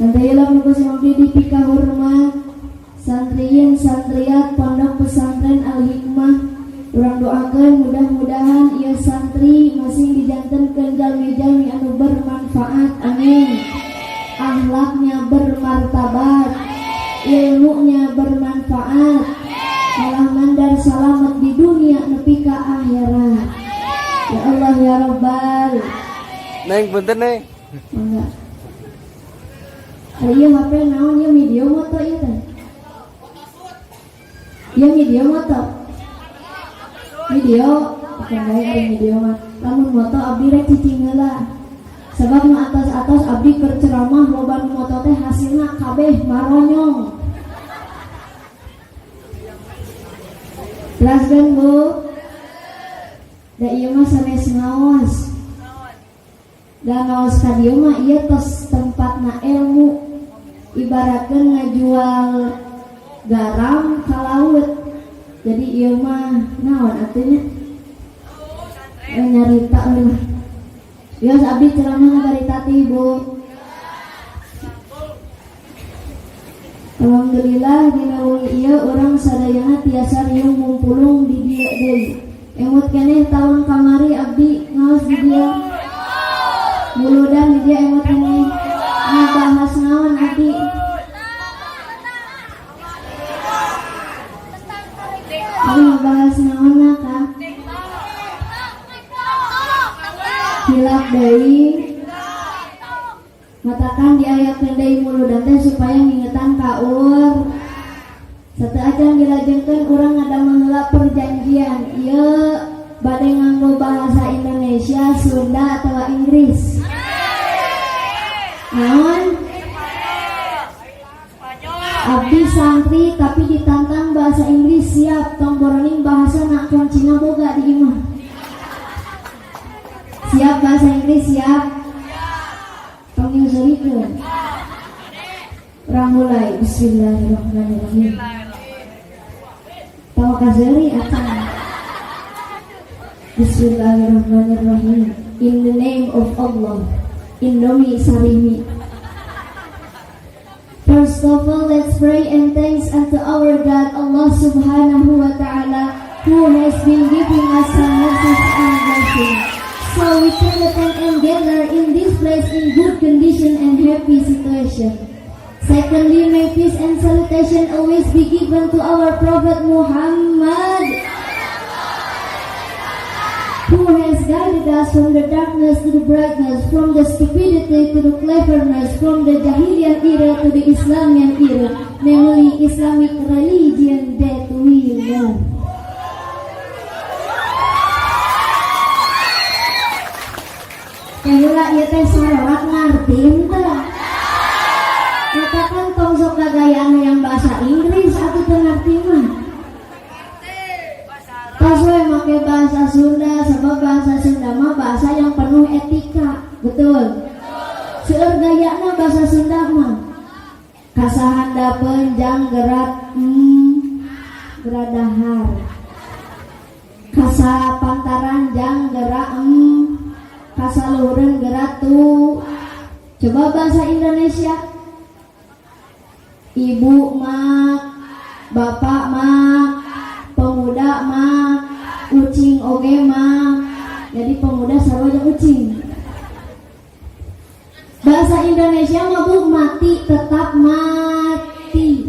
Tante nu ku abdi dipikahormat santriyin santriat Pondok Pesantren Al Hikmah. Urang doakeun mudah-mudahan ieu santri masing dijantenkeun jalmi-jalmi anu bermanfaat. Amin. Akhlaknya bermartabat, ilmunya bermanfaat, malah mandar salamet di dunia nepi ka akhirat. Ya Allah ya Rabbal. Neng, punten, Neng. Mangga. Ari ieu HP naon ieu, video moto ieu teh? Ieu video moto. Video, oke bae ari video mah. Lamun moto abdi rek cicing heula. Sebab nu atos-atos abdi keur ceramah loba nu moto teh hasilna kabeh maronyong. Jelaskeun, Bu. Da ieu mah sanes ngaos. Da ngaos ka dieu mah ieu tos tempatna ilmu. Ibaratkeun ngajual garam ka laut. Jadi ieu mah naon atuh nya? Nyarita we lah. Yos abdi ceramah bari tati, Bu. Alhamdulillah dina wengi ieu urang sadayana tiasa riung mumpulung di dieu deui. Emut keneh tahun kamari abdi ngaos di dieu. Muludan di dieu emut keneh. Ngabahas naon abdi? Abdi ngabahas naon ka? Hilap deui. Matakan diayakeun deui muludan teh supaya ngingetan ka ur. Sateuacan dilajengkeun urang ngadamel heula perjanjian. Ieu bade nganggo bahasa Indonesia, Sunda atawa Inggris. Naon? Abdi santri tapi ditantang bahasa Inggris siap, tong boroning bahasa nak kuncina boga di imah. Siap bahasa Inggris siap. Tong nyusulikeun. Urang mulai bismillahirrahmanirrahim. Tong kaseuri acan. Bismillahirrahmanirrahim. In the name of Allah. Indomie Sarimi. First of all, let's pray and thanks unto our God, Allah Subhanahu wa Ta'ala, who has been giving us some mercies and blessings. So we can attend and gather in this place in good condition and happy situation. Secondly, may peace and salutation always be given to our Prophet Muhammad, who has guided us from the darkness to the brightness, from the stupidity to the cleverness, from the Jahiliyah era to the Islamian era, namely Islamic religion that we love. Kaheula ieu teh sarorat ngarti henteu? Katakan tong sok gagayaan yang bahasa Inggris atuh teu ngarti mah. Tos we make bahasa Sunda, sebab bahasa Sunda mah bahasa yang penuh etika, betul. Seueur gayana bahasa Sunda mah. Kasahandapeun jang gerat geradahar. Kasapantaran jang gerak kasaluhureun gerat tu. Coba bahasa Indonesia. Ibu mak, bapak mak, pemuda mak, ucing oge mak. Jadi pemuda sarua jeung ucing. Bahasa Indonesia mah Bu, mati tetap mati.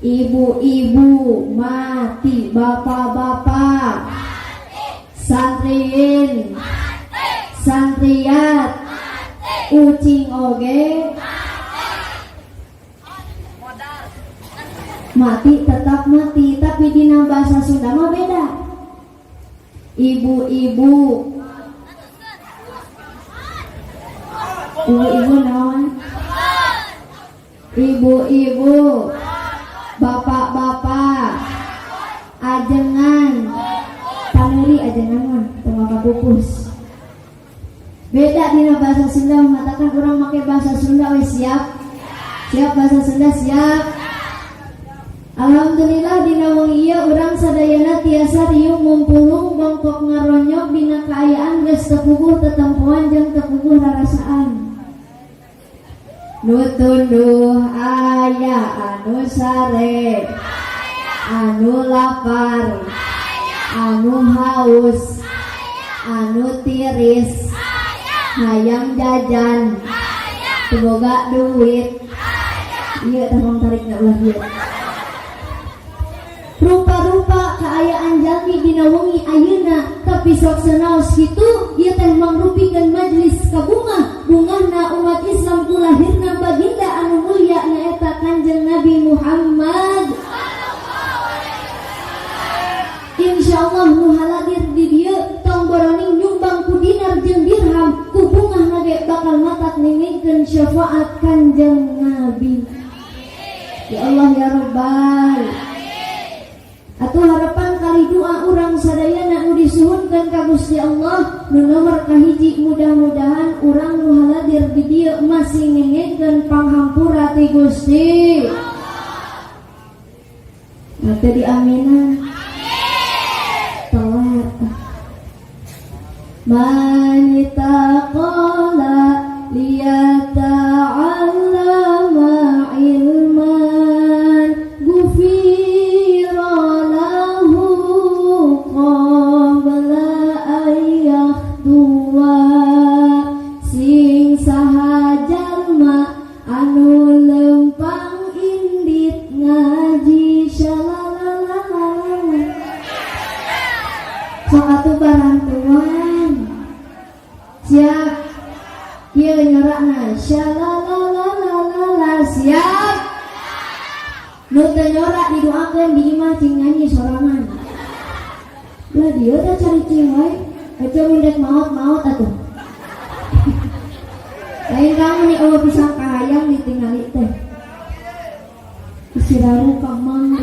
Ibu-ibu mati, bapak-bapak santriin, santriat, ucing oge mati tetap mati. Tapi dina bahasa Sunda mah beda. Ibu-ibu, ibu-ibu naon? Ibu-ibu, bapak-bapak, ajengan, panuri ajengan mah teu pupus. Beda dina bahasa Sunda mengatakan orang make bahasa Sunda we siap. Siap bahasa Sunda siap. Alhamdulillah dina wengi ieu urang sadayana tiasa riung mumpulung bongkok ngaronyok dina kaayaan geus tepuguh tetempoan jeung tepuguh rarasaan. Nu tunduh aya, anu sare, anu lapar, anu haus, anu tiris, hayang jajan, teu boga duit. Iya, tolong tarik nggak ulah ieu. Rupa-rupa kaayaan jalmi dina wengi ayeuna, tapi sok sanaos kitu ieu teh mangrupikeun majlis kabungah bungahna umat Islam ku lahirna baginda anu mulia, nyaeta Kanjeng Nabi Muhammad. Insyaallah nu haladir di dieu tong boroning nyumbang ku dinar jeung dirham, ku bungah ge bakal matak ningingkeun syafaat Kanjeng Nabi. Ya Allah ya Rabbal. Atuh harapan kali doa urang sadayana nu disuhunkeun ka Gusti Allah nu nomor kahiji, mudah-mudahan urang nu haladir di dieu masih ngengengkeun panghampura ti Gusti. Nah, tadi amina telat. Man taqala liyata'allama ilman gufira lahu qabla an yakhduwa. Sing saha jalma anu lempang indit ngaji, shalalalalala. Sok atuh barantuan, siap. Kieu nyorakna, shalalalalala, siap. Nu teu nyorak didoakeun di imah cing nyanyi sorangan. Lah, dia teh cari wae. Aja mun dek maot-maot atuh. Lain kamu nih, eueuh pisang kahayang ditingali teh. Isiraru kamang.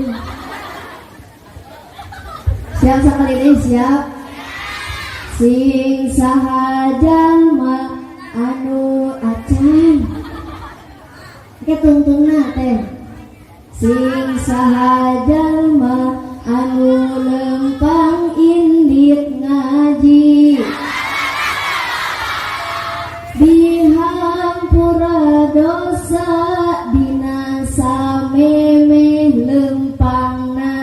Siap, sakali deui, siap. Sing saha jalma anu acan. Ke tungtungna teh. Sing saha jalma anu lempang indit ngaji, dihampura dosa dina samemeh lempangna.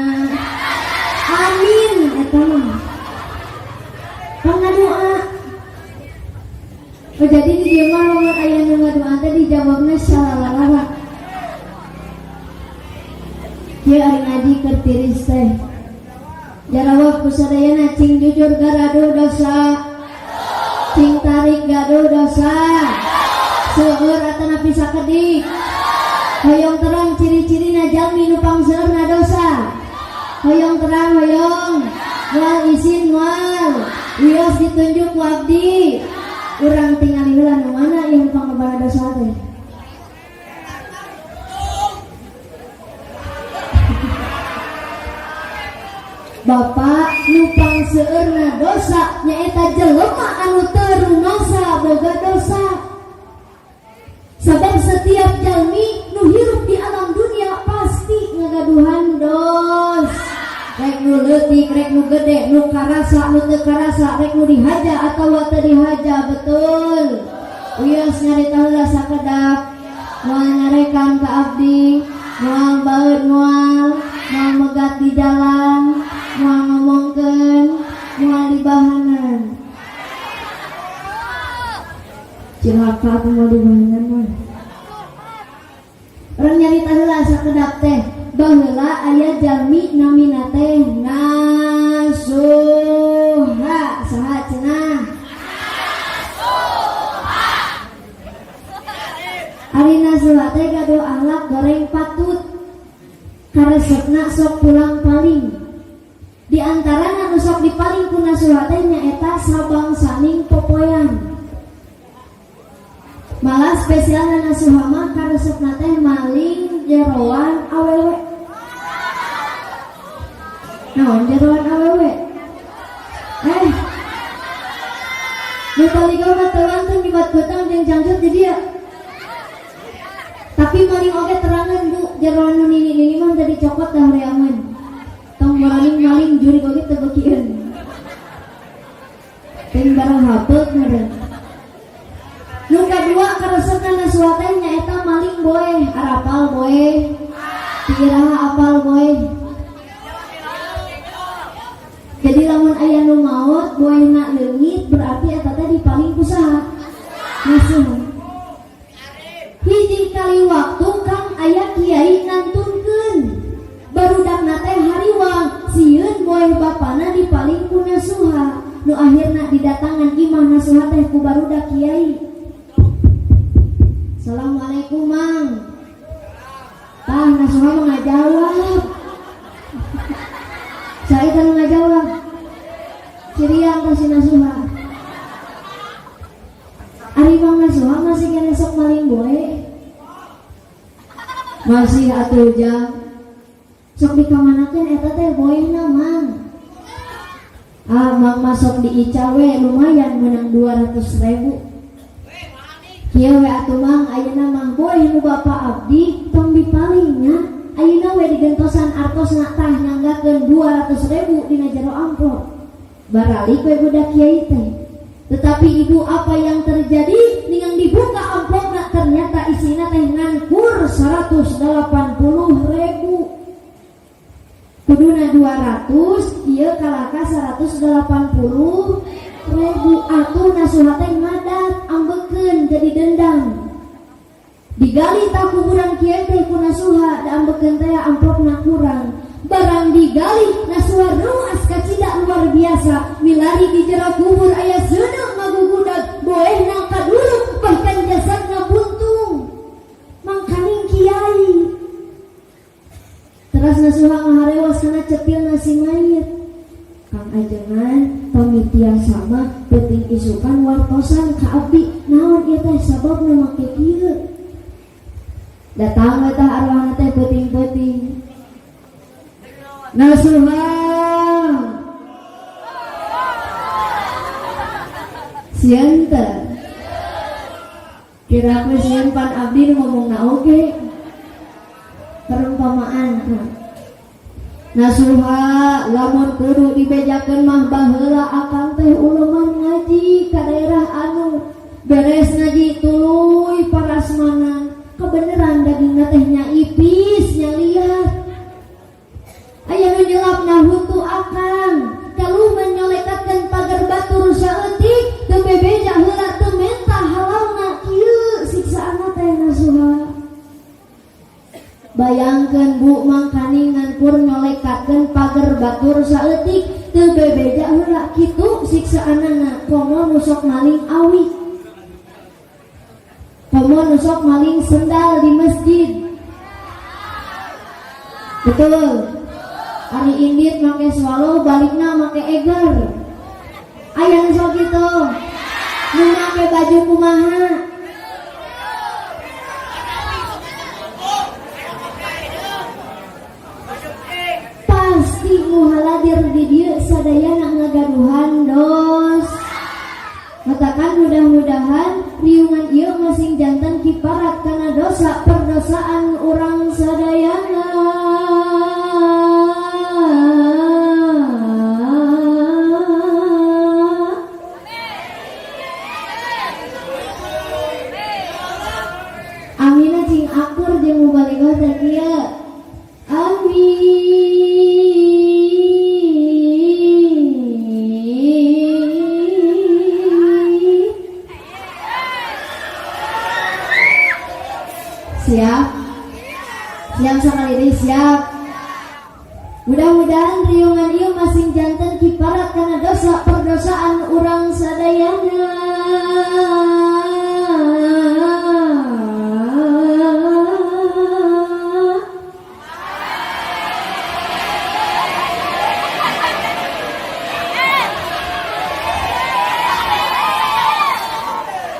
Amin. Eta mah kan ngadoa. Oh, jadi di dieu mah lamun aya nu ngadoa teh dijawabna syalalala. Kieu ari ngaji keur tiris teh. Jarawab ku sadayana, cing jujur, garaduh dosa? Cing tarik, gaduh dosa? Seueur atanapi sakedik? Hoyong terang ciri-cirina jalmi nu pangseueurna dosa? Hoyong terang, hoyong? Moal isin, moal? Wios ditunjuk ku abdi. Urang tingali heula nu mana yang panglobana dosa teh. Bapak, nu pangseueurna dosa nyaeta jelema anu teu rumasa boga dosa. Sabab setiap jalmi nu hirup di alam dunia pasti ngagaduhan dos. Rek nu leutik, rek nu gede, nu karasa, nu teu karasa, rek nu dihaja atawa teu dihaja, betul. Wios nyarita heula sakedap, moal nyarekan ka abdi, moal baeud, moal, moal megat di jalan, moal ngomongkeun, moal dibahanan. Cilaka aku mau dibahanan mah. Urang nyarita heula sakedap teh. Baheula aya jalmi namina teh Nasuha. Saha cenah? Ari Nasuha teh gaduh akhlak goreng patut. Karesepna sok pulang paling. Di antarana nu sok dipaling ku Nasuha teh nyaeta sabangsaning popoyan. Malah spesialna Nasuha mah karesepna teh maling jeroan awewe. Naon jeroan awewe? Eh. Nu balik mah teu wantun nyebat beutang jeung cangcut di dieu. Tapi maling oge terangan, Bu, jeroan nu nini-nini mah teu dicokot dah horeaman. Tong maling maling jurig oge teu beukieun. Teuing barang hapeuk meureun. Nu kadua karesepan Nasuha teh nyaeta maling boeh. Arapal boeh? Ti iraha apal boeh? Jadi lamun aya nu maot boehna leungit, berarti eta teh dipaling ku saha? Nasuha. Hiji kali waktu, Kang, aya kiai ngantunkeun barudakna teh hariwang sieun boeh bapana dipaling ku Nasuha. Nu akhirna didatangan imah Nasuha teh ku barudak kiai. "Assalamualaikum, Mang." Tah, Nasuha mah ngajawab. Saya kan ngajawab. Cirian tah si Nasuha. "Ari Mang Nasuha masih keneh sok maling boeh?" "Masih atuh, Jang." "Sok dikamanakeun eta teh boehna, Mang?" "Ah, Mang mah sok diical we, lumayan menang 200 ribu." "Kieu we atuh, Mang, ayeuna mah boeh nu bapak abdi tong dipaling nya. Ayeuna we digentosan artosna." Tah, nyanggakeun 200 ribu dina jero amplop. Baralik we budak kiai teh. Tetapi ibu, apa yang terjadi? Ningang dibuka amplopna, ternyata isina teh ngankur 180 ribu. Kuduna 200, ieu kalaka 180 ribu. Atuh Nasuha teh ngadat, ambekeun, jadi dendam. Digali tah kuburan kiai teh ku Nasuha, da ambekeun teh amplopna kurang. Barang digali, Nasuha ruas kacida luar biasa. Milari di jero kubur aya seuneu ngagugudag, boehna kaduruk, bahkan jasadna buntung. Mangkaning kiai. Teras Nasuha ngaharewas kana cepilna si mayit. "Kang Ajengan, pamitiasa mah peuting isukan wartosan ka abdi naon ieu teh sababna make kieu." Datang we tah arwahna teh peuting-peuting. "Nasuha, sieun teu?" Kira aku sieun, pan abdi nu ngomongna oge. Perumpamaan. "Nasuha, lamun kudu dibejakeun mah baheula akang teh uleman ngaji ka daerah anu, beres ngaji tuluy parasmanan. Kebeneran dagingna teh nya ipis nya liat. Aya nu nyelapna huntu akang. Kaluman nyolekatkeun pagar batur saeutik, teu bebeja heula, teu menta halalna. Kieu siksaanna teh, Nasuha." Bayangkeun, Bu, mangkaning ngankur nyolekatkeun pagar batur saeutik teu bebeja heula, kitu siksaanana. Komo nu sok maling awi, komo nu sok maling sendal di masjid. Betul? Ari indit make Swallow, balikna make Eiger. Aya nu sok kitu? Nu make baju kumaha? Pasti nu haladir di dieu sadayana ngagaduhan dos. Katakan, mudah-mudahan riungan ieu masing janten kiparat kana dosa perdosaan urang sadayana. Amina cing akur jeung mubalighah teh kieu. Amin. Siap? Siap sekali deui, siap. Mudah-mudahan riungan ieu masing janten kiparat kana dosa perdosaan urang sadayana.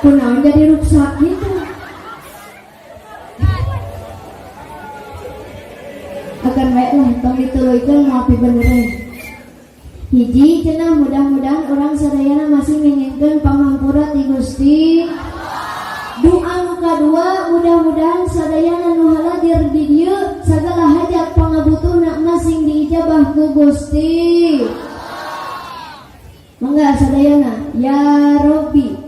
Kunaon jadi ruksak gitu? Akan baiklah, tong dituluykeun, moal pibenereun. Hiji cenah, mudah-mudahan urang sadayana masih ngengingkeun panghampura ti Gusti. Doa nu kadua, mudah-mudahan sadayana nu haladir di dieu sagala hajat pangabutuhna masing diijabah ku Gusti. Mangga sadayana, ya Robbi.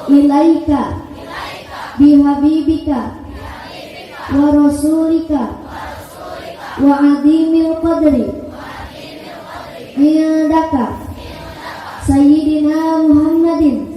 Ilaika bihabibika wa rasulika wa adimil qadri indaka Sayyidina Muhammadin.